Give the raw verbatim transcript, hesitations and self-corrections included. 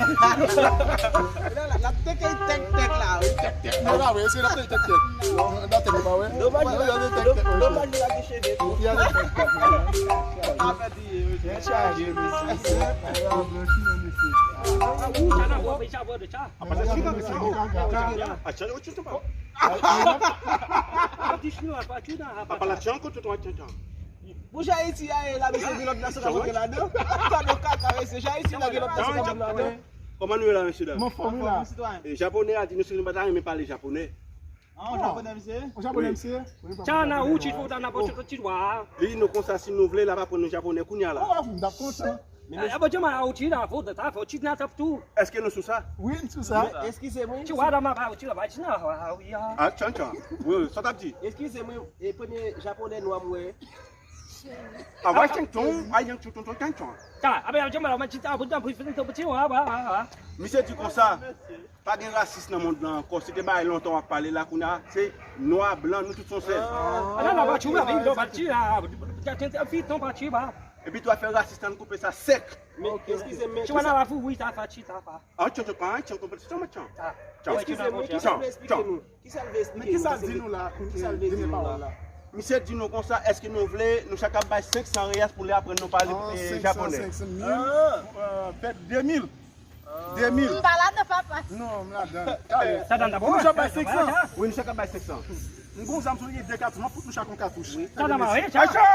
L ap teke tèk tèk la, wi. Tèk tèk. Non, pa vre, se l ap teke tèk tèk. Non, tèk tèk, pa vre. Domaj li pa gen cheve tou. Apa diye, wi. Tèt chaje, mesye. Apa diye, wi. Apa la tiyan kote ton atyan. Pou jan Ayiti a ye la, mesye, gen lòt nasyon k ap antre ladan. Sa nou kaka, mesye. Jan Ayiti la, gen lòt nasyon k ap antre ladan. Kòman nou ye la, mesye dam? Mwen fò, wi, la. E, japonè a di nou si nou pa ta renmen pale japonè. Ah, on japonais, monsieur? On japonais, monsieur? Tchana, ou ti fou, tana, pote ti wa. Li di nou konsa, si nou vle, l ap aprann nou japonè kounye a la. Oh, m t ap kontan. Ah, bon, Dieu m'a outil là, faut de ta, faut de ta, tout. Èske nou sou sa? Wi, m sou sa. Eskize mwen. Ti wa, dama, pa outil là, va, ti na, wa, wi, ah. Ah, tchan, tchan. Wi, wi, sa w t ap di? Eskize mwen, e premye japonè nwa m wè. Ah, Washington, ah, yon ti tonton tchan, tchan. Ta, abe, abe, jama, ma chita, abu, abu, abu, abu, abu, abu, abu, abu. Misye di konsa, pa gen rasis nan mond lan ankò. Se te bagay lontan w ap pale la, kounye a, se nwa, blan, nou tout son sèl. Ah, non, non, pa tchou, abe, non, pa tchou, ah, abe, fi, ton pa tchou, ba. Epi tou a fè rasis lan koupe sa sèk. Men, eskize m, men, tchou, kisa, nan la fou, wi, ta fa, chi, ta fa. Ah, tchan, tchan, pa, tchan, konprann, tchan, tchan. Ah. Tchan. Eskize m, men, kisa l vle esplike nou? Kisa l vle esplike nou? Men kisa l di nou la, kisa l vle di nou la? Misye di nou konsa, èske nou vle, nou chak ap bay senk san reyas pou li aprann nou pale, eh, japonè? Senk san, senk san mil, euh, fè de mil. De mil. M pa ladan, papa. Non, m ladan. Sa dan dabò. Nou chak bay senk san. Wi, nou chak ap bay senk san. M gon zam sou li, de katouch, m ap fout nou chak yon katouch. Sa dan mare, sa. Acha!